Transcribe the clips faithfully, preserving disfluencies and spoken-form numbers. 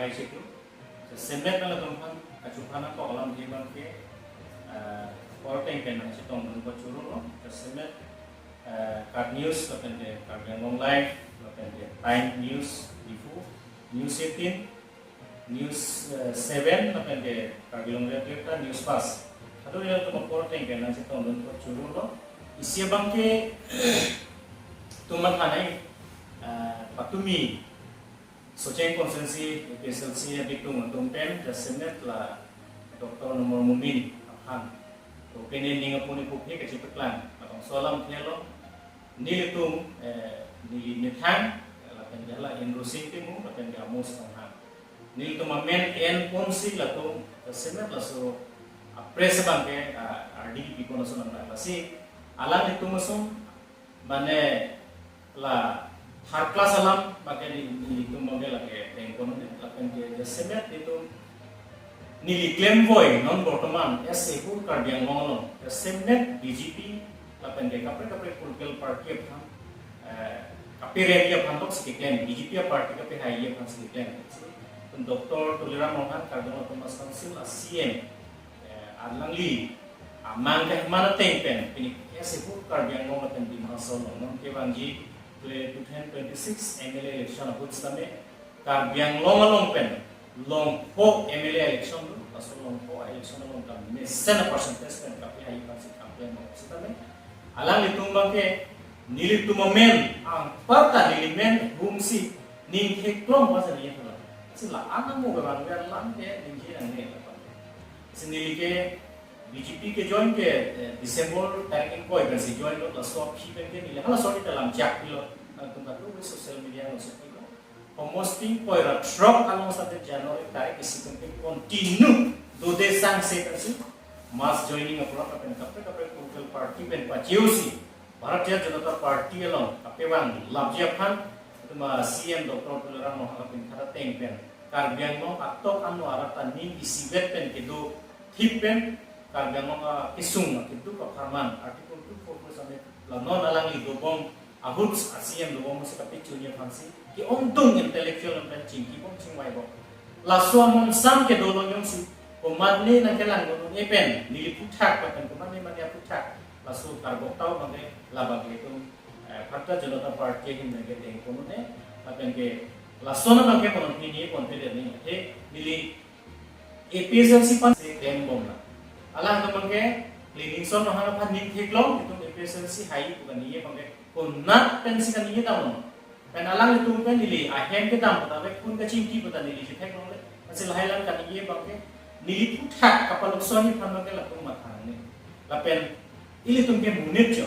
Hai situ. Jasemet nangtum aphan kachuphan atok alamthe abangke, eh, korte pen nangchetongdun pachuru lo. Jasemet, eh, KAT News, lapen ke Karbi Anglong Live, lapen ke Time News, Diphu, News eighteen, News, eh, seven, lapen ke Karbi Anglong Reflector, News Fast. Ado nangtum korte pen nangchetongdun pachuru lo. Isi abangke tuman hanai, eh, patumi Socheng Constituency A P H L C abitung atum pen jasemet la Doctor Numal Momin aphan to pene ning apuni puphe kachipaklang labangso alamthe lo. Nelitum, eh, neli methang, lapen ke la Inrosing Timung, lapen ke Amos Ronghang. Nelitum amen enponsi latum jasemet laso a-press abangke, ah, ardi pipon ason nang lasi alanglitum ason mane la third class alam abangke ne, nelitum abangke lake tengkon ne, lapen ke jasemet itum neli klemvoi non bortoman as a whole Karbi Anglong along jasemet B J P lapen ke kaprek kaprek political party aphan, eh, kapereng aphan tok si keklem, B J P a-party kapehai aphan si keklem. Itum Doctor Tuliram Ronghang, Karbi Anglong Autonomous Council a-C E M, eh, alangli amang ke mana teng pen pini as a whole Karbi Anglong lapen Dima Hasao along non kevangji two thousand twenty-six M L A election ahut sitame Karbi Anglong along pen longpo M L A election do, laso longpo election along ta mesen a-percentage pen kapehai aphan si campaign mo sitame alanglitum abangke nelitum amen, anparta neli men humsi ning theklong pasa ni thala. Si la anang mo bang wer lang ke ningje nangne. Si neli ke B J P ke join ke, eh, December tarik ingkoi pen si join lo, laso aphi pen ke neli hala sorry ta lam jak pilo. Nangtum katu social media along si pilo. Homosting poi ra throk along sate January tarik isi pen ke continue dode sangse pensi mass joining apor lapen kaprek kaprek political party pen pacheusi Bharatiya Janata Party along kapevang lapji aphan, itum a-C E M Doctor Tuliram Ronghang aphan khara teng pen Karbi Anglong atok ano arat ta ning isivet pen kedo thip pen Karbi Anglong akesung akeduk apharman Article two four four sitame la non alangli dobom ahut a-C E M dobom si kapechunji aphansi ke-ongdung intellectual pen chingkibom chingvaibom. Laso amonsam kedo along jongsi komatne nangkelang dun-un-e pen neli aphuthak lapen komatne mane aphuthak laso karbok tau abangke labangke itum, eh, Bharatiya Janata Party ahin abangke tengkon un-e lapen ke lason abangke konon pini confident ni the neli A P H L C aphan si klembom na. Alangtum abangke Cleaningson Ronghang aphan ning theklong, itum A P H L C hai pu kaningje abangke konat pensi kaningje dam. Pen alanglitum pen neli ahem kedam puta, ave kun kachingki puta neli chetheklongle. Lasi lahai alam kaningje abangke neli aphuthak kapalukson aphan abangke latum matha nangne. Lapen ilitum ke monit jo.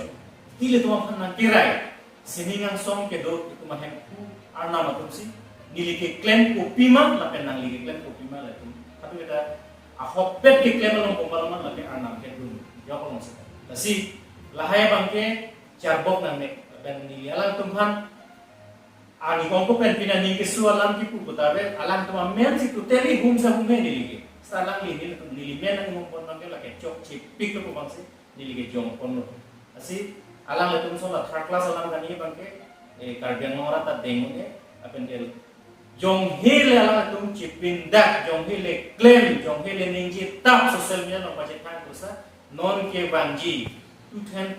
Ilitum aphan nangkirai. Sining angsong kedo itum ahemphu arnam atumsi neli keklem kopima lapen nangli keklem kopima latum. Atu kita ahokpet keklem along komaloma lapen arnam kedun jok along seta. Lasi lahai abangke charbok nangne lapen neli alangtum aphan ani kongko pen pina ning kesu alam kipu puta ave alangtum amen si totally humsa humhe neli ke. Seta alangli nelitum neli men nang humpon abangke lake chokche pik lo pu abangsi neli ke jongponlo. Lasi alanglitum ason la third class alam kaningje abangke, eh, Karbi Anglong arat ta deng un-e, lapen ke jonghe le alangtum chipindak, jonghe le klem, jonghe le ningje tap social media along pachethang pusa, non kevangji two thousand